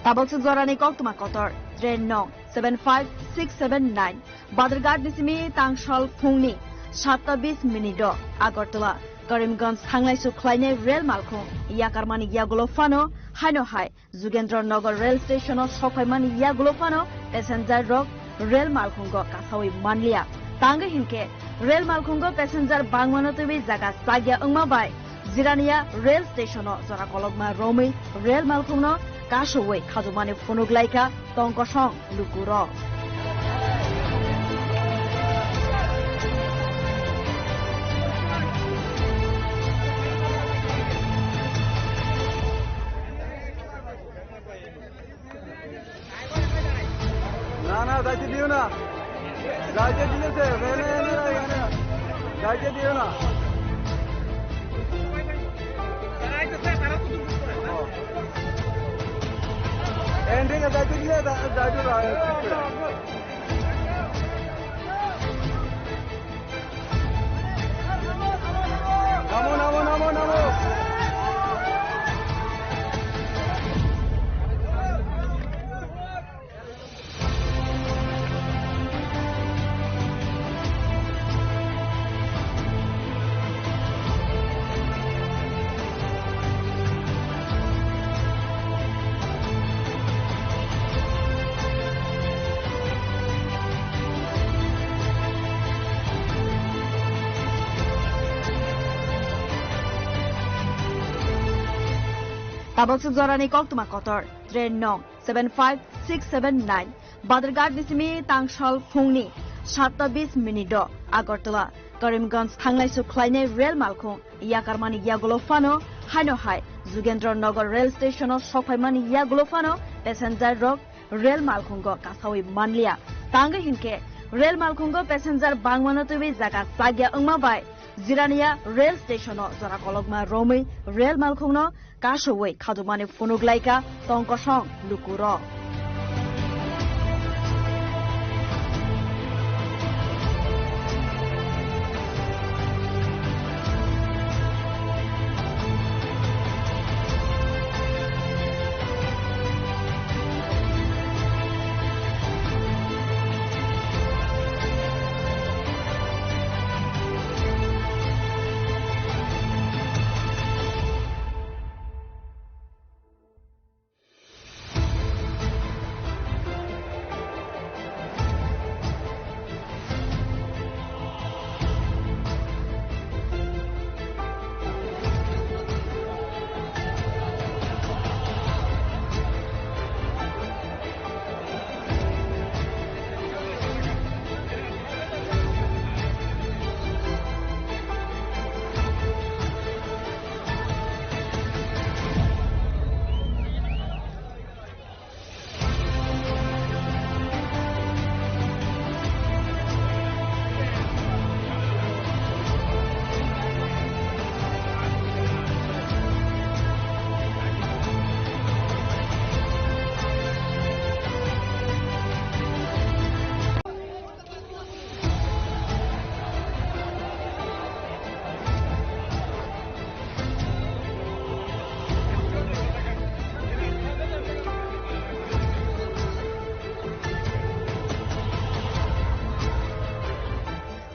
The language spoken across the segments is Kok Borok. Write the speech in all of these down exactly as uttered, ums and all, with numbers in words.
Tabuk swk jorani koktwma kotor, train nong seven five six seven nine, Badrghat ni simi tangsal phungni satta bis minute o Agartala Karimganj thanglaisu khlainai rel malkhung yakarmani yagulo phano haino hai Jugendra Nagar rail station o sokphaimani yagulo phano passenger rok rel malkhungo kasawi manliya. Tangwi hinkhe rel malkhungo passenger bangmano twiwi jaga chakya wngma bai Jirania rail station o jora kolokma romwi rel malkhungno kasowui khajumani phunuk laikha tongkosong lukurok. না, না, যাইতে দিও না। যাইতে দিলে সে, এনে, এনে, এনে, যাইতে দিও না। ও। এন্ডিং এ যাইতে দিলে, যা-, যাইতে দাও, ঠিক করে। নামো, নামো, নামো, নামো। Tabuk swk jorani koktwma kotor, train nong seven five six seven nine, Badrghat ni simi tangsal phungni satta bis minute o Agartala Karimganj thanglaisu khlainai rel malkhung yakarmani yagulo phano haino hai Jugendra Nagar rail station o sokphaimani yagulo phano passenger rok rel malkhungo kasawi manliya. Tangwi hinkhe rel malkhungo passenger bangmano twiwi jaga chakya wngma bai Jirania rail station o jora kolokma romwi rel malkhungno kasowui khajumani phunuk laikha tongkosong lukurok.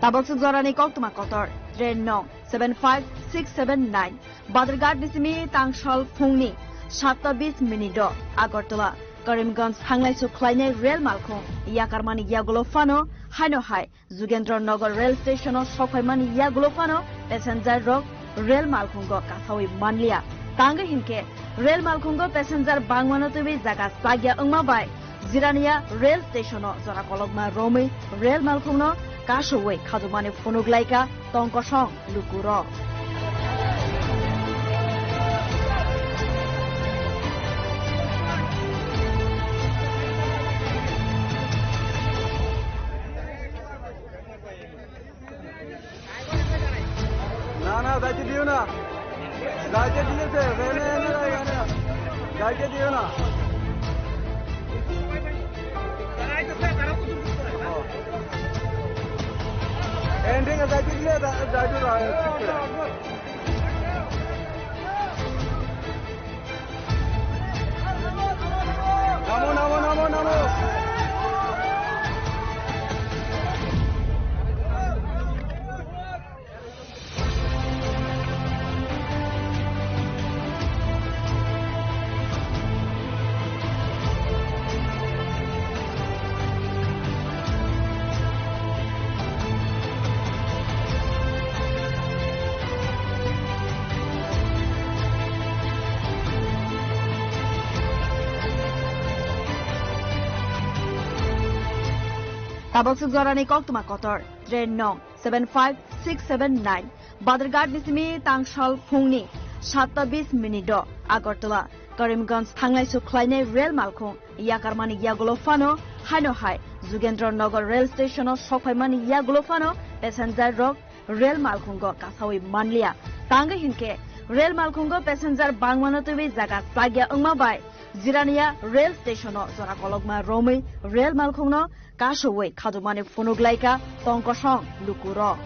Tabuk swk jorani koktwma kotor, train nong seven five six seven nine, Badrghat ni simi tangsal phungni satta bis minute o Agartala Karimganj thanglaisu khlainai rel malkhung yakarmani yagulo phano haino hai Jugendra Nagar rail station o sokphaimani yagulo phano passenger rok rel malkhungo kasawi manliya. Tangwi hinkhe rel malkhungo passenger bangmano twiwi jaga chakya wngma bai Jirania rail station o jora kolokma romwi rel malkhungno kasowui khajumani phunuk laikha tongkosong lukurok. না, না, যাইতে দিও না। যাইতে দিলে সে, এনে, এনে, এনে, যাইতে দিও না। ও। এন্ডিং এ যাইতে দিলে, যা-, যাইতে দাও, ঠিক করে। Tabuk swk jorani koktwma kotor, train nong seven five six seven nine, Badharghat ni simi tangsal phungni satta bis minute o Agartala Karimganj thanglai su khlainai rail malkhung yakarmani yagulo phano haino hai Jugendra Nagar rail station o sokphaimani yagulo phano passenger rok rail malkhungo kasawi manliya. Tangwi hinkhe rail malkhungo passenger bangmano twiwi jaga chakya wngma bai Jirania rail station o jora kolokma romwi rail malkhungno kasowui khajumani phunuk laikha tongkosong lukurok.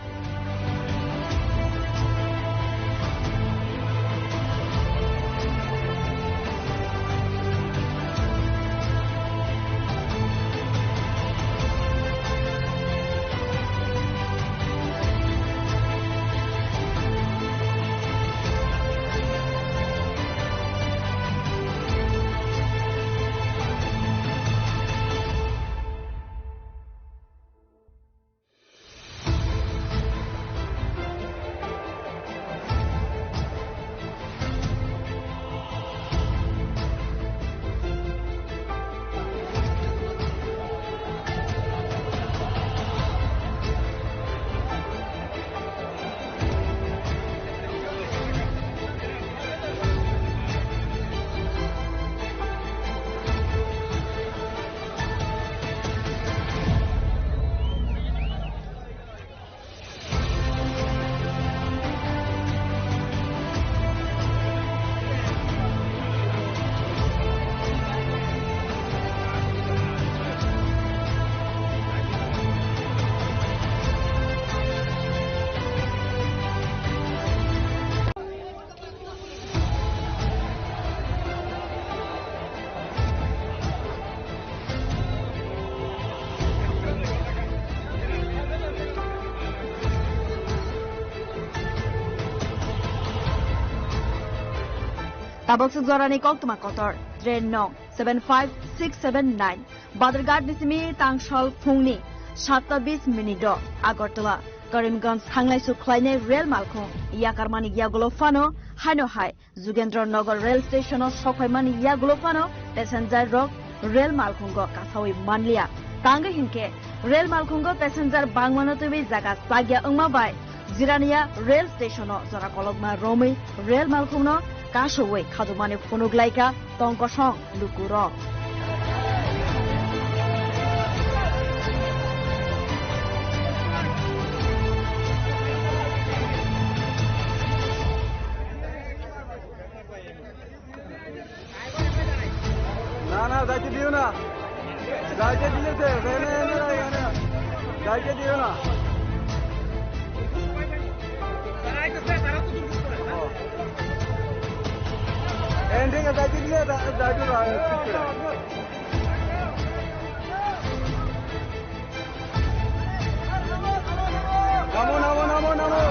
Tabuk swk jorani koktwma kotor, train nong seven five six seven nine, Badharghat ni simi tangsal phungni satta bis minute o Agartala Karimganj thanglai su khlainai rail malkhung yakarmani yagulo phano haino hai Jugendra Nagar rail station o sokphaimani yagulo phano passenger rok rail malkhungo kasawi manliya. Tangwi hinkhe rail malkhungo passenger bangmano twiwi jaga chakya wngma bai Jirania rail station o jora kolokma romwi rail malkhungno kasowui khajumani phunuk laikha tongkosong lukurok. Na, na, jaite diyo na. Jaite diyo se, ene, ene, ene. Jaite diyo na. Ende ka jaite diyo, jaite diyo. Namo, namo, namo, namo.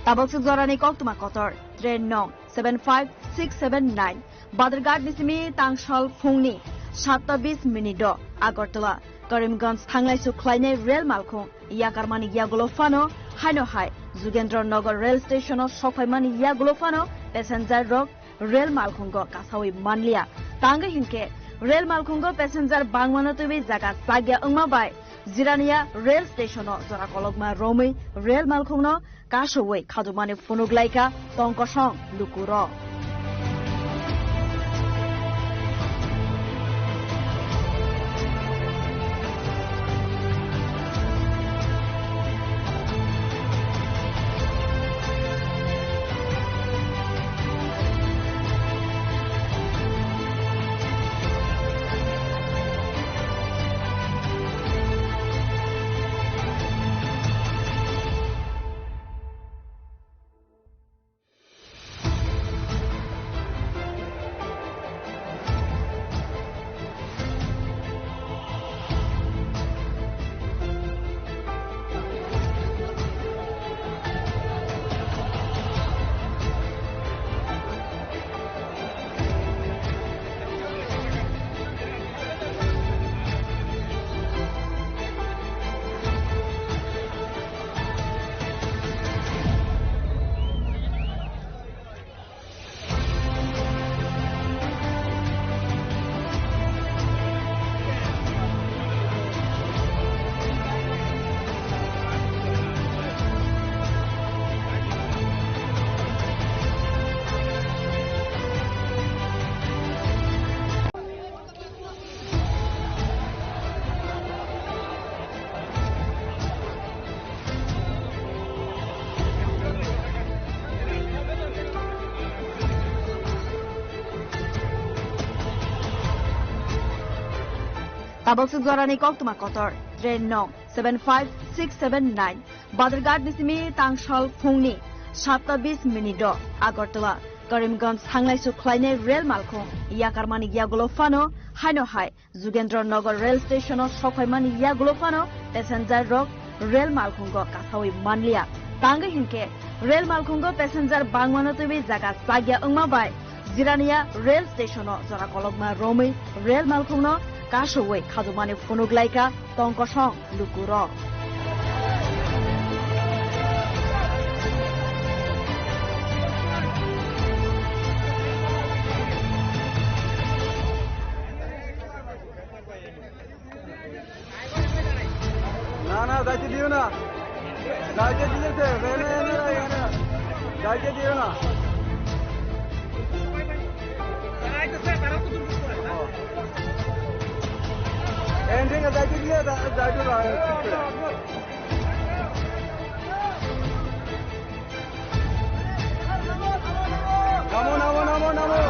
Tabuk swk jorani koktwma kotor, train nong seven five six seven nine, Badharghat ni simi tangsal phungni satta bis minute o Agartala Karimganj thanglai su khlainai rail malkhung yakarmani yagulo phano haino hai Jugendra Nagar rail station o sokphaimani yagulo phano passenger rok rail malkhungo kasawi manliya. Tangwi hinkhe rail malkhungo passenger bangmano twiwi jaga chakya wngma bai Jirania rail station o jora kolokma romwi rail malkhungno kasowui khajumani phunuk laikha tongkosong lukurok. Tabuk swk jorani koktwma kotor, train nong seven five six seven nine, Badharghat ni simi tangsal phungni satta bis minute o Agartala Karimganj thanglaisu khlainai rel malkhung yakarmani yagulo phano haino hai Jugendra Nagar rail station o sokphaimani yagulo phano passenger rok rel malkhungo kasawi manliya. Tangwi hinkhe rel malkhungo passenger bangmano twiwi jaga chakya wngma bai Jirania rail station o jora kolokma romwi rel malkhungno kasowui khajumani phunuk laikha tongkosong lukurok. না, না, যাইতে দিও না। যাইতে দিলে তো, এনে, এনে, এনে। যাইতে দিও না। এন থেকে যাইতে দিলে, যা-, যাইতে দাও। Namo, namo, namo, namo.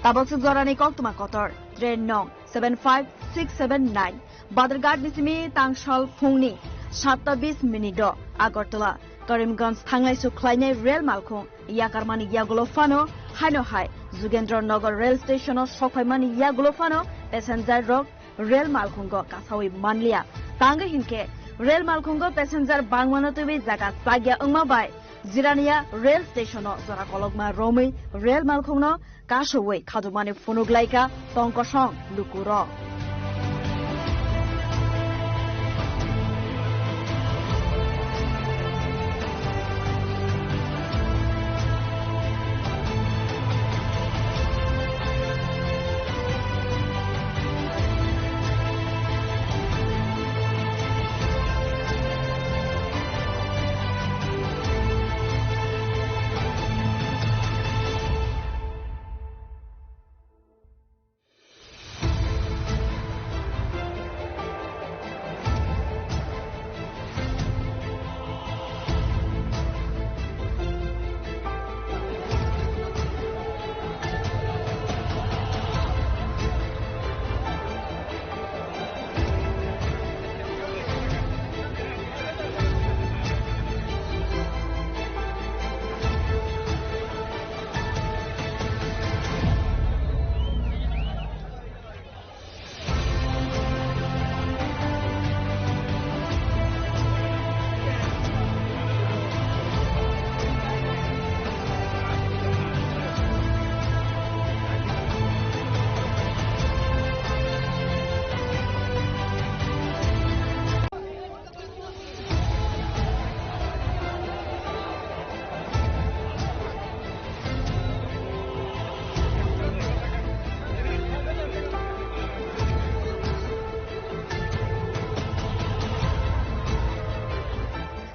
Tabuk swk jorani koktwma kotor, train nong seven five six seven nine, Badharghat ni simi tangsal phungni satta bis minute o Agartala Karimganj thanglaisu khlainai rel malkhung yakarmani yagulo phano haino hai Jugendra Nagar rail station o sokphaimani yagulo phano passenger rok rel malkhungo kasawi manliya. Tangwi hinkhe rel malkhungo passenger bangmano twiwi jaga chakya wngma bai Jirania rail station o jora kolokma romwi rel malkhungno kasowui khajumani phunuk laikha tongkosong lukurok.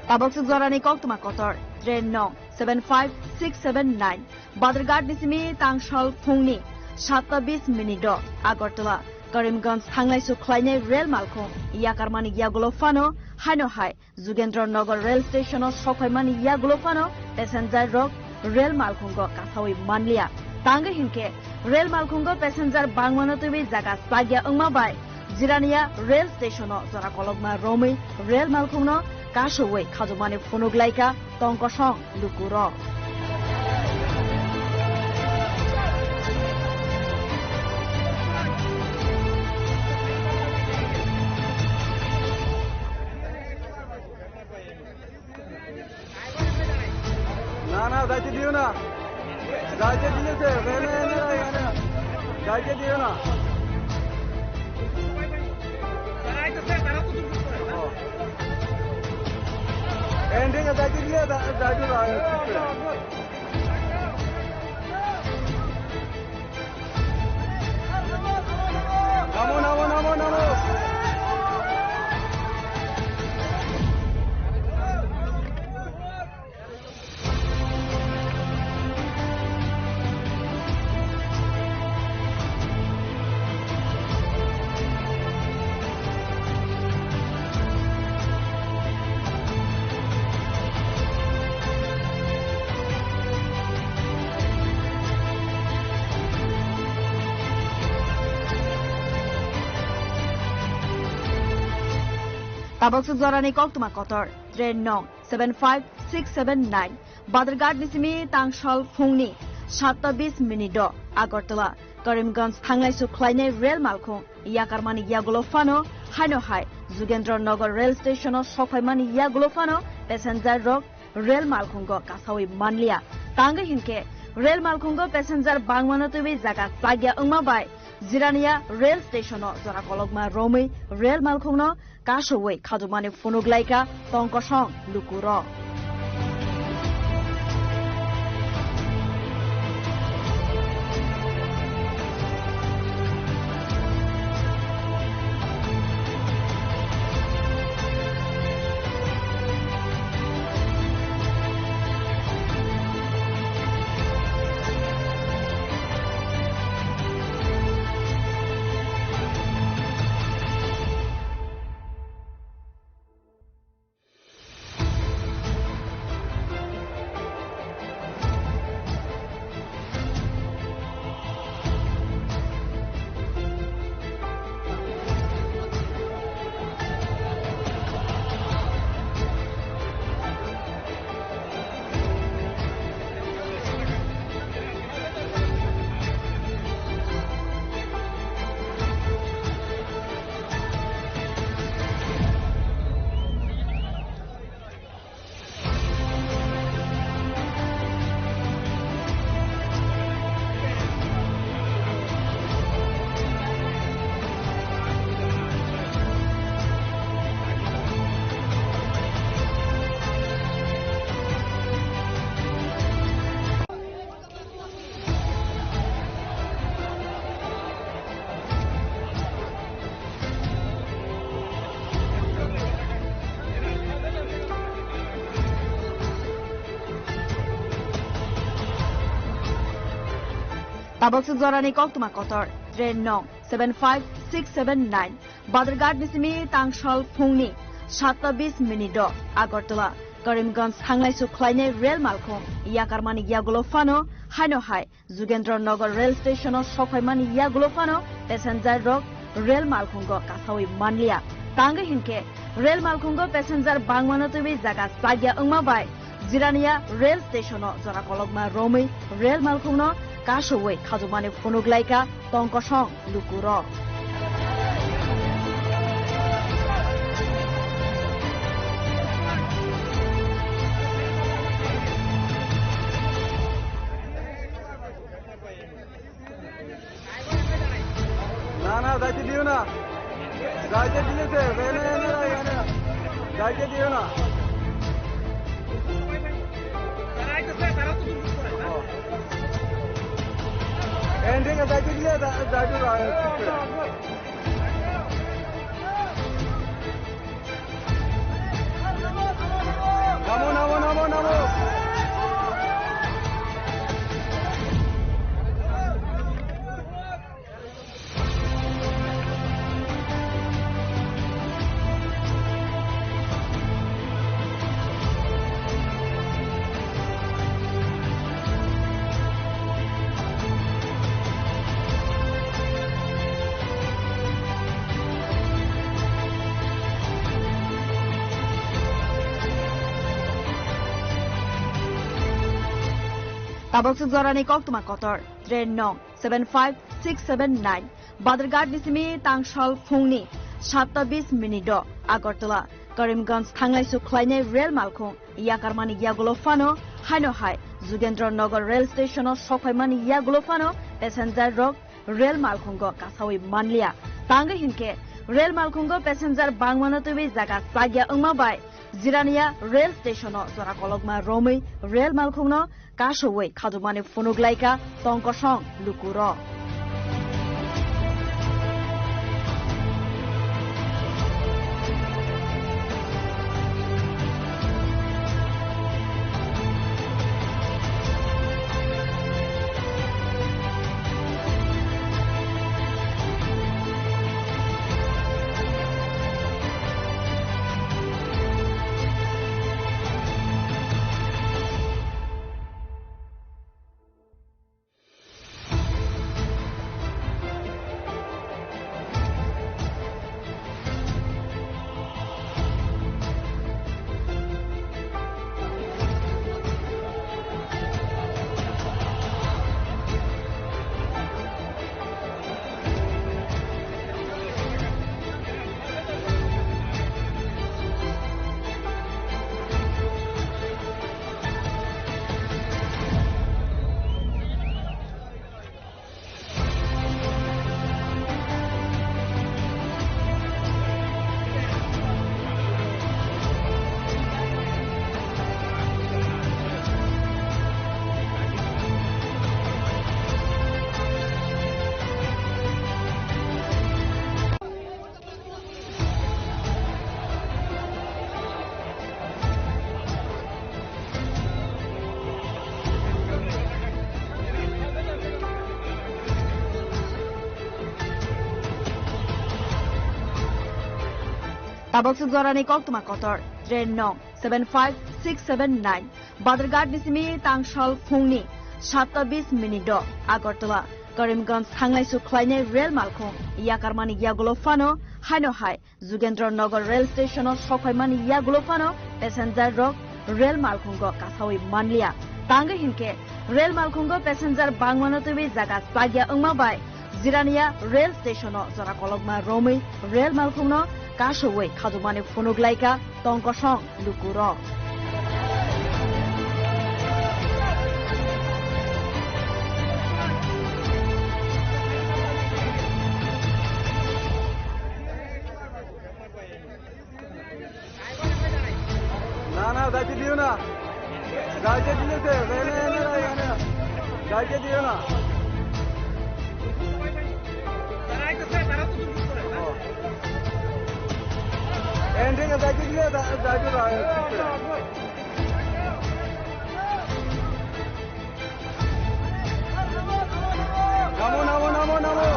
Tabuk swk jorani koktwma kotor, train nong seven five six seven nine, Badharghat ni simi tangsal phungni satta bis minute o Agartala Karimganj thanglaisu khlainai rel malkhung yakarmani yagulo phano haino hai Jugendra Nagar rail station o sokphaimani yagulo phano passenger rok rel malkhungo kasawi manliya. Tangwi hinkhe rel malkhungo passenger bangmano twiwi jaga chakya wngma bai Jirania rail station o jora kolokma romwi rel malkhungno kasowui khajumani phunuk laikha tongkosong lukurok. না, না, যাইতে দিও না। যাইতে দিলে তো, এনে, এনে, এনে। যাইতে দিও না। এন থেকে যাইতে দিলে, যা-, যাইতে দাও। Tabuk swk jorani koktwma kotor, train nong seven five six seven nine, Badrghat ni simi tangsal phungni satta bis minute o Agartala Karimganj thanglaisu khlainai rel malkhung yakarmani yagulo phano, haino hai Jugendra Nagar rail station o sokphaimani yagulo phano passenger rok rel malkhungo kasawi manliya. Tangwi hinkhe rel malkhungo passenger bangmano twiwi jaga chakya wngma bai Jirania rail station o jora kolokma romwi rel malkhungno kasowui khajumani phunuk laikha tong kosong lukurok. Tabuk swk jorani koktwma kotor, train nong seven five six seven nine, Badrghat ni simi tangsal phungni satta bis minute o Agartala Karimganj thanglaisu khlainai rel malkhung yakarmani yagulo phano, haino hai Jugendra Nagar rail station o sokphaimani yagulo phano passenger rok rel malkhungo kasawi manliya. Tangwi hinkhe rel malkhungo passenger bangmano twiwi jaga chakya wngma bai Jirania rail station o jora kolokma romwi rel malkhungno kasowui khajumani phunuk laikha tong kosong lukurok. না, না, যাইতে দিও না। যাইতে দিলে সে, এনে, এনে, এনে। যাইতে দিও না। ও। এন থেকে যাইতে দিলে, যা-, যাইতে দাও, ঠিক করে। নামো, নামো, নামো, নামো। Tabuk swk jorani koktwma kotor, train nong seven five six seven nine, Badrghat ni simi tangsal phungni satta bis minute o Agartala Karimganj thanglaisu khlainai rel malkhung yakarmani yagulo phano, haino hai Jugendra Nagar rail station o sokphaimani yagulo phano passenger rok rel malkhungo kasawi manliya. Tangwi hinkhe rel malkhungo passenger bangmano twiwi jaga chakya wngma bai Jirania rail station o jora kolokma romwi rel malkhungno kasowui khajumani phunuk laikha tong kosong lukurok. Tabuk swk jorani koktwma kotor, train nong seven five six seven nine, Badrghat ni simi tangsal phungni satta bis minute o Agartala Karimganj thanglaisu khlainai rel malkhung yakarmani yagulo phano haino hai Jugendra Nagar rail station o sokphaimani yagulo phano passenger rok rel malkhungo kasawi manliya. Tangwi hinkhe rel malkhungo passenger bangmano twiwi jaga chakya wngma bai Jirania rail station o jora kolokma romwi rel malkhungno kasowui khajumani phunuk laikha tongkosong lukurok. Na, na, jaite diyo na. Jaite diyo se, ene, ene, ene. Jaite diyo na. Oh. Ene, jaite diyo, ja-, jaite diyo. Namo, namo, namo, namo.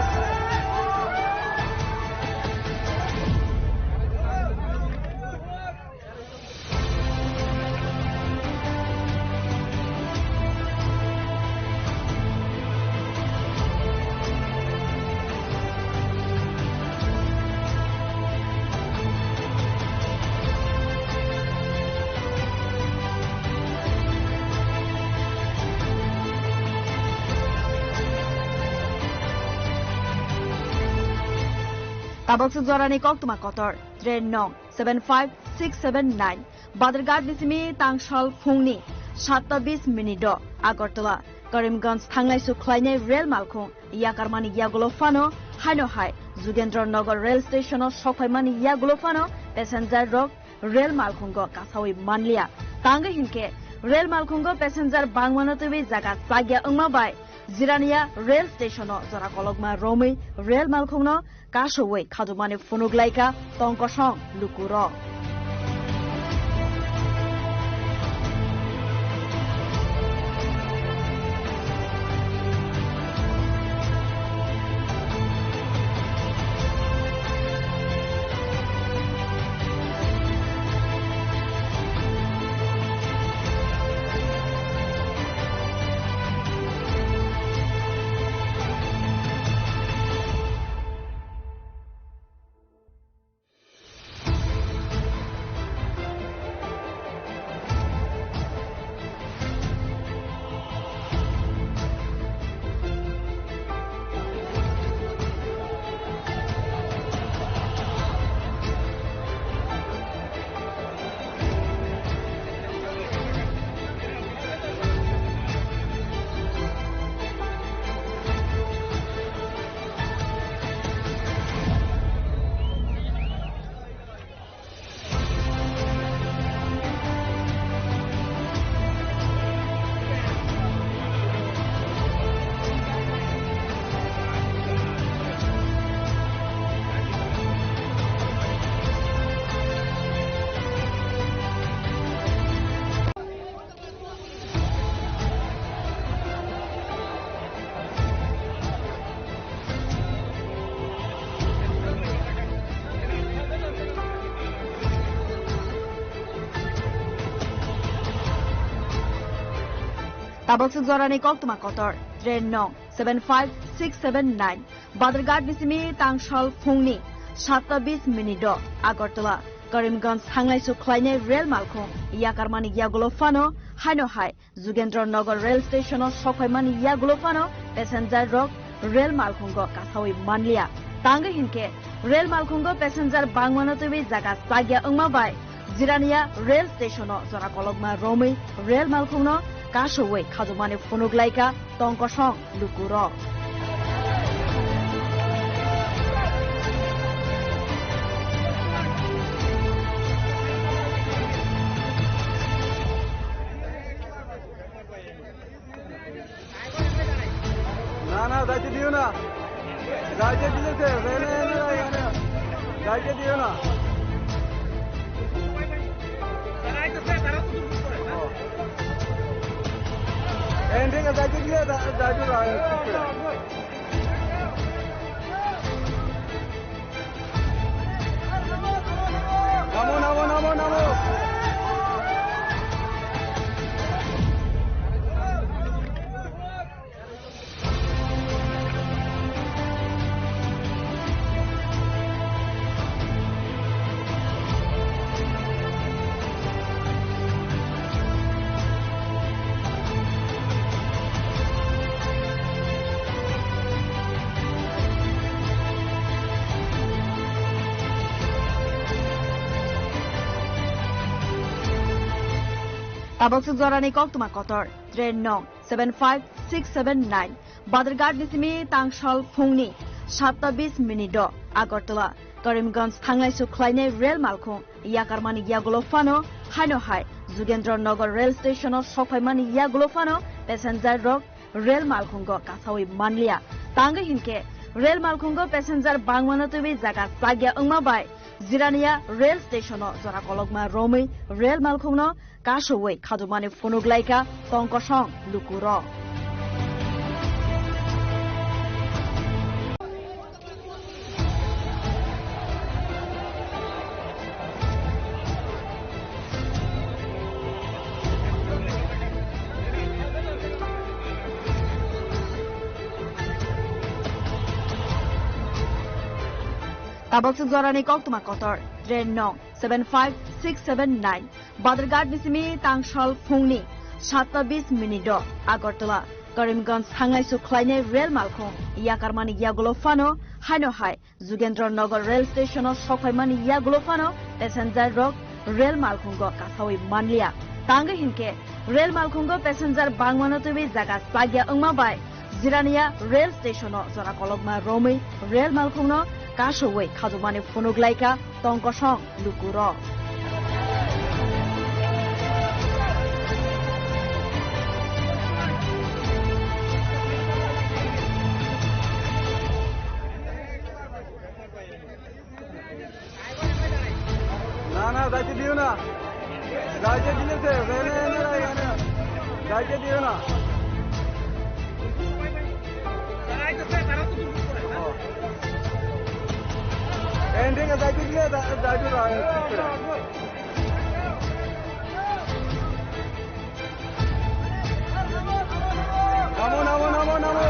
Tabuk swk jorani koktwma kotor, train nong seven five six seven nine, Badrghat ni simi tangsal phungni satta bis minute o Agartala Karimganj thanglaisu khlainai rel malkhung yakarmani yagulo phano haino hai Jugendra Nagar rail station o sokphaimani yagulo phano passenger rok rel malkhungo kasawi manliya. Tangwi hinkhe rel malkhungo passenger bangmano twiwi jaga chakya wngma bai Jirania rail station o jora kolokma romwi rel malkhungno kasowui khajumani phunuk laikha tongkosong lukurok. Tabuk swk jorani koktwma kotor, train nong seven five six seven nine, Badrghat ni simi tangsal phungni satta bis minute o Agartala Karimganj thanglaisu khlainai rel malkhung yakarmani yagulo phano haino hai Jugendra Nagar rail station o sokphaimani yagulo phano passenger rok rel malkhungo kasawi manliya. Tangwi hinkhe rel malkhungo passenger bangmano twiwi jaga chakya wngma bai Jirania rail station o jora kolokma romwi rel malkhungno kasowui khajumani phunuk laikha tongkosong lukurok. Na, na, jaite diyo na. Jaite diyo se, ene, ene, ene. Jaite diyo na. Oh. Ene, jaite diyo, ja-, jaite diyo. Namo, namo, namo, namo. Tabuk se jorani koktwma kotor train nong seven five six seven nine Badharghat ni simi tangsal phungni satta bis minute o Agartala Karimganj thanglaisu khlainai rel malkhung yakarmani yagulo phano haino hai Jugendra Nagar rel station o sokphaimani yagulo phano passenger rok rel malkhungo kasawi manliya. Tangwi hinkhe rel malkhungo passenger bangmano twiwi jaga chakya wngma bai Jirania rel station o jora kolokma romwi rel malkhungno kasowui khajumani phunuk laikha tong kosong lukurok. Tabuk se jorani koktwma kotor train nong seven five six seven nine Badharghat ni simi tangsal phungni satta bis minute o Agartala Karimganj thanglaisu khlainai rel malkhung yakarmani yagulo phano haino hai Jugendra Nagar rel station o sokphaimani yagulo phano passenger rok rel malkhungo kasawi manliya. Tangwi hinkhe rel malkhungo passenger bangmano twiwi jaga chakya wngma bai Jirania rel station o jora kolokma romwi rel malkhungno kasowui khajumani phunuk laikha tong kosong lukurok. Na, na, jaite diyo na. Jaite dile se, ene, ene, ene. Jaite diyo na. Oh. Ending e jaite dile, ja-, jaite na. Namo, namo, namo, namo.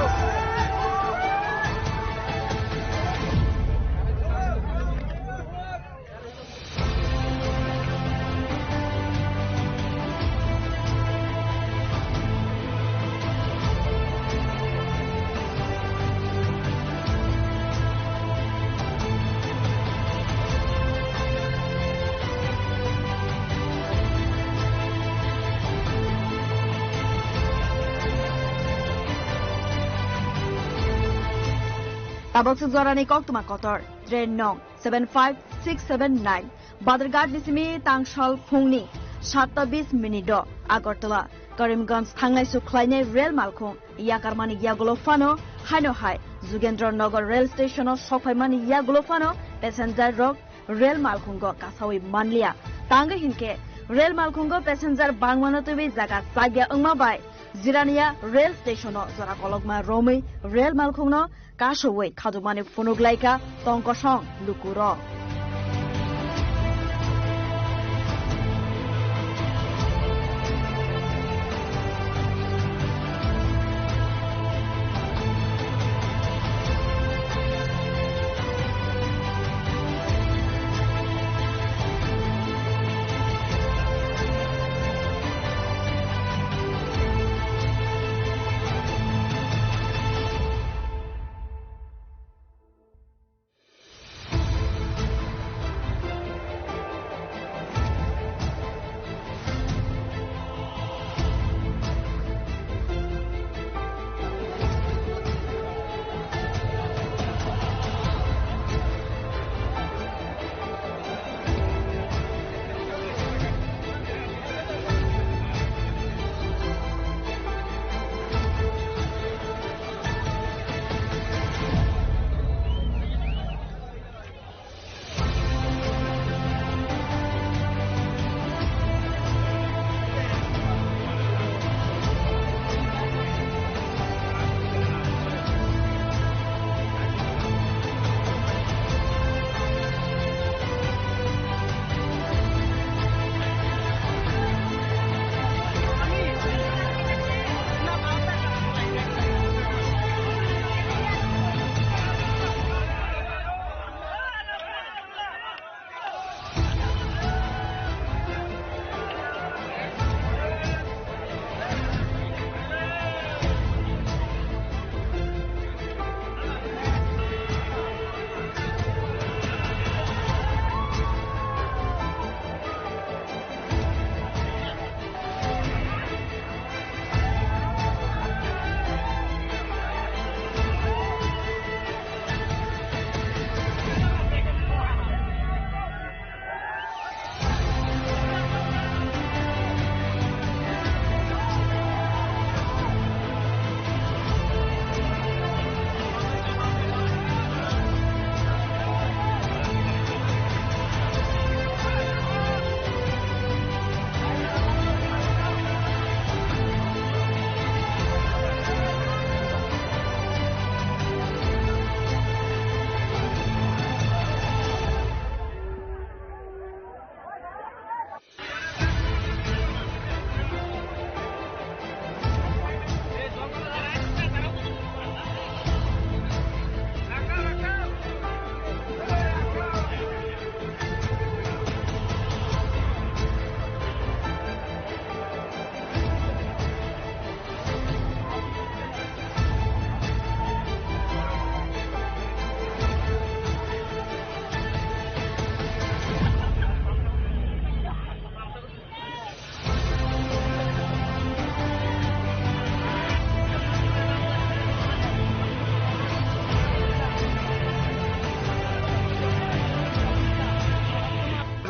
Tabuk se jorani koktwma kotor train nong seven five six seven nine Badharghat ni simi tangsal phungni satta bis minute o Agartala Karimganj thanglaisu khlainai rel malkhung yakarmani yagulo phano haino hai Jugendra Nagar rel station o sokphaimani yagulo phano passenger rok rel malkhungo kasawi manliya. Tangwi hinkhe rel malkhungo passenger bangmano twiwi jaga chakya wngma bai Jirania rel station o jora kolokma romwi rel malkhungno kasowui khajumani phunuk laikha tong kosong lukurok.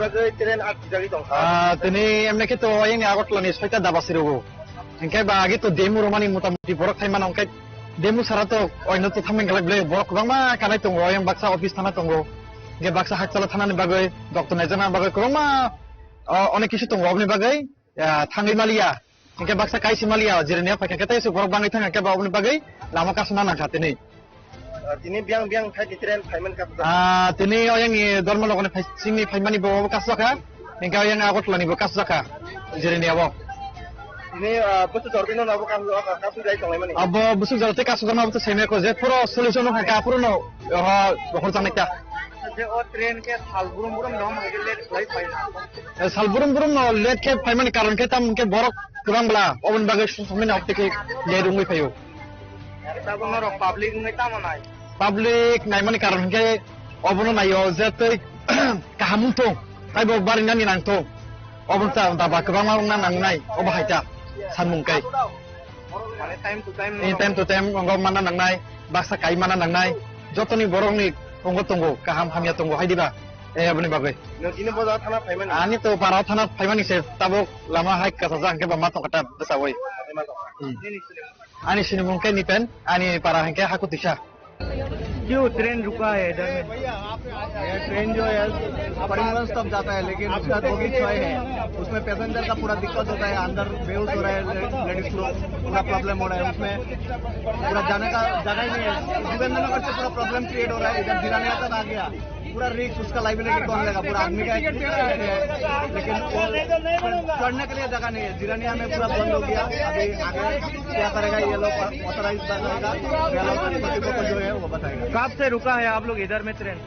Bagwi train athijagwi tongkha. Ah, tini emne khe to oyang ni Agartala ni soita daba sirogo. Hinkhe ba agi to demo romani motamuti borok thai mano, hinkhe demo sara to oino to thangmani galak ble borok kwbangma kanai tongo, oyang baksa office thana tongo. Hinkhe baksa Hakchala thana ni bagwi, doctor naijana bagwi kwbangma, o, onek kisu tongo oboni bagwi. Ya, thangwi maliya. Hinkhe baksa kaisi maliya, jirania phaikha khe tei borok bangwi thangkha khe ba oboni bagwi lama kasuna nangkha tini. Ah, tini biyang biyang thai di train phaimani kha. Ah, tini oyang ni dormo logoni phai, singni phaimani bo obo kasukha. Hinkhe oyang Agartala ni bo kasukha. Jirania bo. Tini, ah, busu jordi no nabo kasu, kasu jai tonglaimani. Abo busu jordi kasu jana abo to seme ko je puro solution no kha puro no, oh, hor jang nai ta. Je o train khe sal burum burum no ma late khlai phai na. Eh, sal burum burum no late khe phaimani karon khe tam khe borok kwbang bla oboni bagwi sumsumni nok tei khe late wngwi phaio. Tabuk norok public wngwi tamo nai? Public naimani karon hinkhe obono naio je tei kaham wngthung, taibo barinani nangthung. Obo ta, ta ba kwbangma wngna nangnai, obo hai ta sanmung kai. Mane time to time. Eh, time to time, ongo mana nangnai, baksa kai mana nangnai, jotoni borokni ongo tongo, kaham hamya tongo, hai diba? Eh, aboni bagwi. Nung tini boja thana phaimani? Ani to para thana phaimani se, tabuk lama hai kasajak hwnkhe ba ma tongkha ta bwsawui. Hmm. Ani sinimung khe Nipen, ani para hwnkhe Hakutisa. क्यों ट्रेन रुका है इधर में? ये ट्रेन जो है करीमगंज तक जाता है, लेकिन उसका बोगी छः है, उसमें पैसेंजर का पूरा दिक्कत होता है, अंदर बेहोश हो रहा है ले-, लेडीज लोग, पूरा प्रॉब्लम हो रहा है उसमें, पूरा जाने का जगह ही नहीं है। जोगिंद्रनगर से पूरा प्रॉब्लम क्रिएट हो रहा है, इधर जिरानिया तक आ गया, पूरा रिस्क उसका, लाइबिलिटी कौन लेगा? पूरा आदमी का एक रिस्क है, लेकिन वो चढ़ने के लिए जगह नहीं है। जिरानिया में पूरा बंद हो गया, अभी आगे क्या करेगा ये लोग, ऑथराइज कर रहेगा, ये लोग कॉन्ट्रैक्टर को जो है वो बताएगा। कब से रुका है आप लोग इधर में ट्रेन?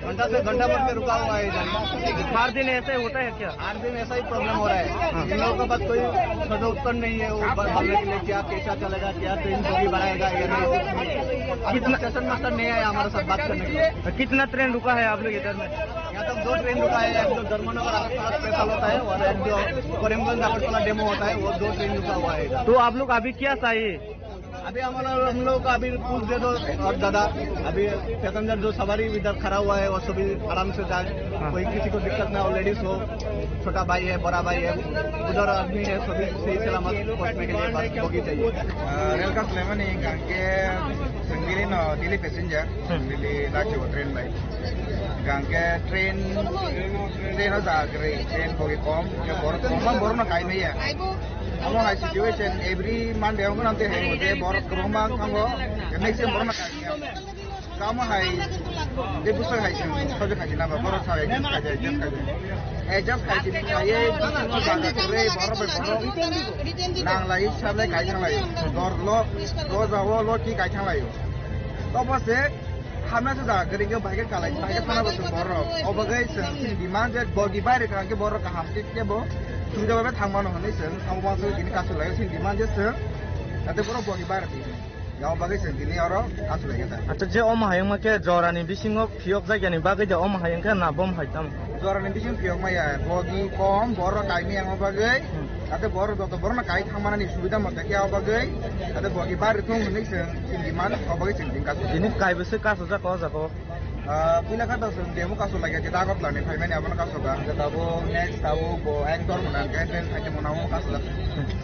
घंटा से, घंटा भर से रुका हुआ है इधर। हर दिन ऐसे होता है क्या? हर दिन ऐसा ही प्रॉब्लम हो रहा है। हाँ। इन लोगों के पास कोई सदुत्तर नहीं है, वो ब-, बोलने के लिए क्या, कैसा चलेगा, क्या ट्रेन बोगी बढ़ाएगा, ये नहीं। अभी तक कितना स्टेशन मास्टर नहीं आया हमारे साथ बात करने के लिए। कितना ट्रेन रुका है आप लोग इधर में? यहाँ तक दो ट्रेन रुका है, एक जो धर्मनगर आगरतला स्पेशल होता है और एक जो करीमगंज आगरतला डेमो होता है, वो दो ट्रेन रुका हुआ है इधर। तो आप लोग अभी क्या चाहिए? अभी हमारा, हम लोग का अभी पुश दे दो और दादा, अभी पैसेंजर जो सवारी इधर खड़ा हुआ है वो सभी आराम से जाए, हाँ। कोई किसी को दिक्कत ना हो, लेडीज हो, छोटा भाई है, बड़ा भाई है, बुजुर्ग आदमी है, सभी सही सलामत पहुंचने के लिए बस बोगी चाहिए। रेल का सुलेमानी गांके संगीरी नो Delhi passenger. Delhi lachi o train bai. Gangke train, train o jagre, train bogi kom, ke bor kom, bor no kai maya. Amo hai situation every Monday ang nang te hai mo te bor kom bang ang go, ke next time bor no kai maya. Kamo hai, de busa hai sing, sojo khai na ba, bor sa hai, just khai, just khai. Eh, just khai, khai, eh, busa no jaga kore, bor bai bor. Nang lai, sab lai kai thang lai. Dor lo, do jago lo ki kai thang lai. Tobo se, Hamya se jaga kwrwi khe bai khe kalai, bai khe thana bo chwng borok. O bagwi chwng chini demand je bogi baire kaham khe borok kaham khe kebo subida bai thang mano hwnwi chwng abo uansugwi tini kasu lai chini demand je chwng jate borok bogi baire twi. Abo bagwi chwng tini oro kasu lai khe ta. Acha, je omo hayung ma khe jorani bisingo phiyok jagyani bagwi de omo hayung khe na bom hai tamo? Jorani bising phiyok maya bogi kom borok kaimi yang o bagwi. Hmm. Ate bor joto borokno kai thangmanani subida mote khe o bagwi, ate bogi bari thung hwnwi chwng chini man o bagwi chwng jingka. Tini kaibo se kasujak o jaga o? Ah, puila kha to chwng demo kasu lagya je Agartala ni phaimani abono kasu ka. Tabuk next tabuk bo ek dor mona, ek den phaikhe mona o kasu jak.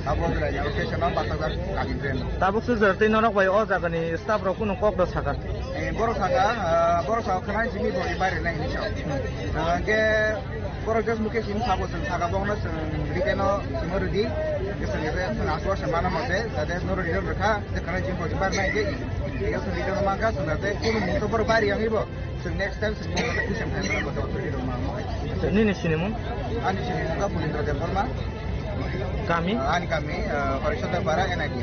Abo jora ni location no bachajak kami train. Tabuk se jora tei norok bai o jaga ni staff rok kunu kok da saka? Eh, borok saka, ah, borok saka khana simi bogi bari nai hinwi sa. Ah, ke Borok just mukhe simi sabo chwng saka bo hwnno chwng written o simi rwdi. Chwng rwdi, chwng aswk se mana mote, jate norok return rwkha, je khana jim bo jibar nai je. Tei chwng return mankha, chwng jate kunu mung to borok bari yang ibo. Chwng next time chwng mung to kisa thai borok to return ma. Nini sinimung? Ani sinimung kha Pulindra Debbarma. Kami? Ani kami, eh, Horisondar Para, N I T.